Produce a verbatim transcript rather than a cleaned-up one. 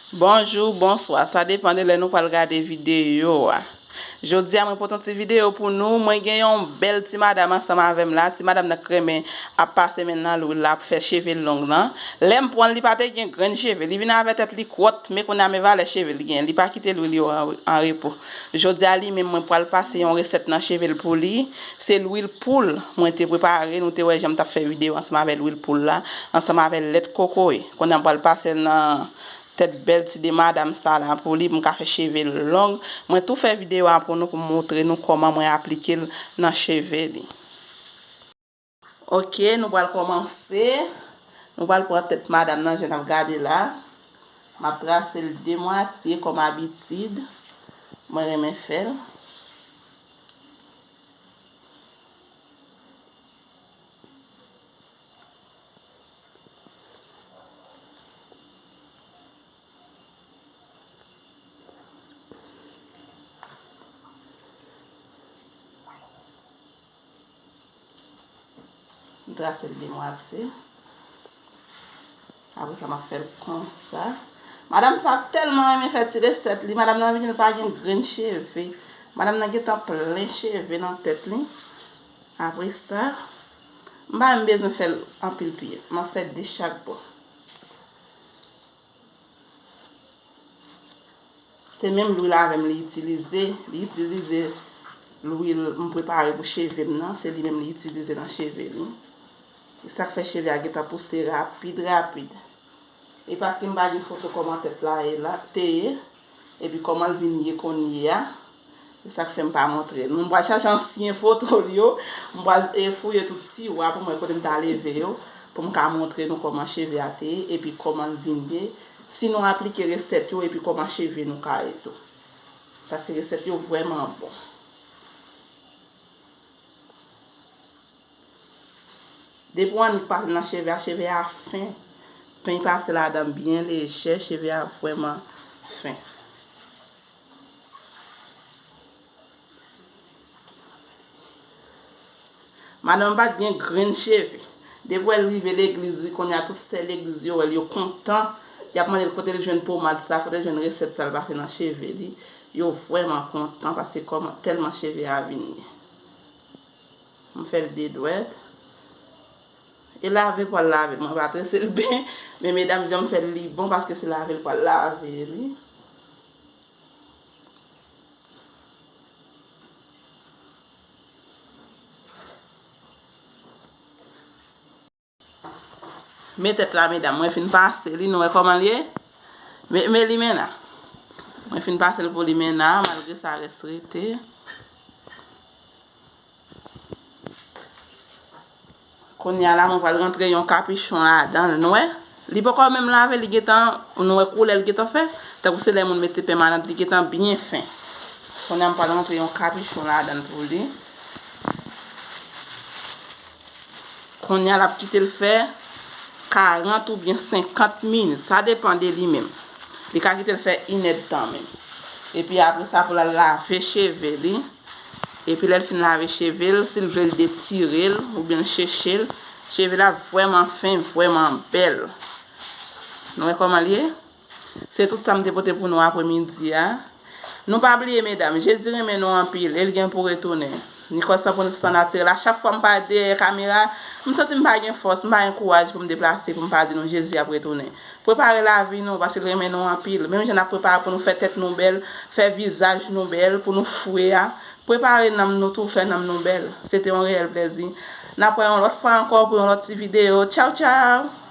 Bonjou, bonswa, sa depann de lè nou pral gade videyo a. Jodi a mwen pote yon ti videyo pou nou. Mwen gen yon bèl ti madanm ansanm avè m la. Ti madanm nan k renmen ap pase men l nan lwil la, ap fè cheve l long lan. Lè m pran l, li pa te gen grenn cheve. Li vin avè tèt li kwòt, men kounye a men valè cheve l gen. Li pa kite lwil yo an, an repo. Jodi a li menm mwen pral pase yon resèt nan cheve l pou li. Se lwil poul mwen te prepare. Nou te wè jan m t ap fè videyo ansanm avè lwil poul la, ansanm avè lèt kokoye. Kounye a m pral pase l nan tèt bèl ti de madanm sa la pou li, pou m ka fè cheve l long. Mwen tou fè videyo a pou nou, pou m montre nou kòman mwen aplike l nan cheve li. Ok, nou pral kòmanse. Nou pral pran tèt madanm nan, jan n ap gade la. M ap trase l de mwatye kòm abitid. Mwen renmen fè l. M trase l de mwatye. Apre sa, m ap fè l konsa. Madanm sa tèlman renmen fè ti resèt li. Madanm nan vini, li pa gen grenn cheve. Madanm nan gentan plen cheve nan tèt li. Apre sa, m pa menm bezwen fè l anpil pye. M ap fè de chak bò. Se menm lwil avè m li itilize. Li itilize lwil m prepare pou cheve m nan. Se li menm li itilize nan cheve li. Se sa k fè cheve a gentan pouse rapid, rapid. E paske m pa gen foto kòman tèt la ye la, te ye, epi kòman l vin ye kounye a, se sa k fè m pa montre nou. M pral chache ansyen foto l yo, m pral, e, fouye tout tiwa pou m wè kote m ta leve yo, pou m ka montre nou kòman cheve a te ye, epi kòman l vin ye. Si nou aplike resèt yo, epi kòman cheve nou ka ye tou. Paske resèt yo vrèman bon. Depi w annik pase nan cheve a, cheve a fen. Peny pase ladan byen lejè, cheve a vrèman fen. Madanm pa t gen grenn cheve. Depi w wè l rive legliz, li kounye a tout sè legliz yo wè l, yo kontan. Y ap mande l kote l jwenn pomad sa, kote l jwenn resèt sa l pase nan cheve li. Yo vrèman kontan paske kòman, tèlman cheve a vin ye. M fè l de dwèt. E lave l pral lave. Mwen pa trese l byen. Men medam, jan m fè l, li bon paske se lave l pral lave li. Men tèt la, medam, mwen fin pase li, nou wè kòman l ye? Men, men limena. Mwen fin pase l pou limena, malgre sa rès rete. Kounye a la, mwen pral rantre yon kapichon ladan l, nou wè. Li poko menm lave, li gentan, nou wè koulè l gentan fè. Tankou se lè moun mete pèmanan, li gentan byen fen. Kounye a, m pral rantre yon kapichon ladan l pou li. Kounye a, l ap kite l fè karant oubyen senkant minit. Sa depann de li menm. Li ka kite l fè inèdtan menm. Epi apre sa, pou l al lave cheve li. Epi lè l fin lave cheve l, si l vle l detire l oubyen l cheche l, cheve l ap vrèman fen, vrèman bèl. Nou wè kòman l ye? Se tout sa m te pote pou nou apremidi a. Nou pa bliye, medam, Jezi renmen nou anpil e l gen pou retounen. Nikòs san pou san natirèl. A chak fwa m pa dèyè kamera, m santi m pa gen fòs, m pa gen kouraj pou m deplase, pou m pa di nou Jezi ap retounen. Prepare lavi nou, paske l renmen nou anpil. Menm jan n ap prepare pou nou fè tèt nou bèl, fè vizaj nou bèl, pou nou fre a, prepare nanm nou tou, fè nanm nou bèl. Se te yon reyèl plèzi. N ap wè yon lòt fwa ankò pou yon lòt ti videyo. Tchaw, tchaw!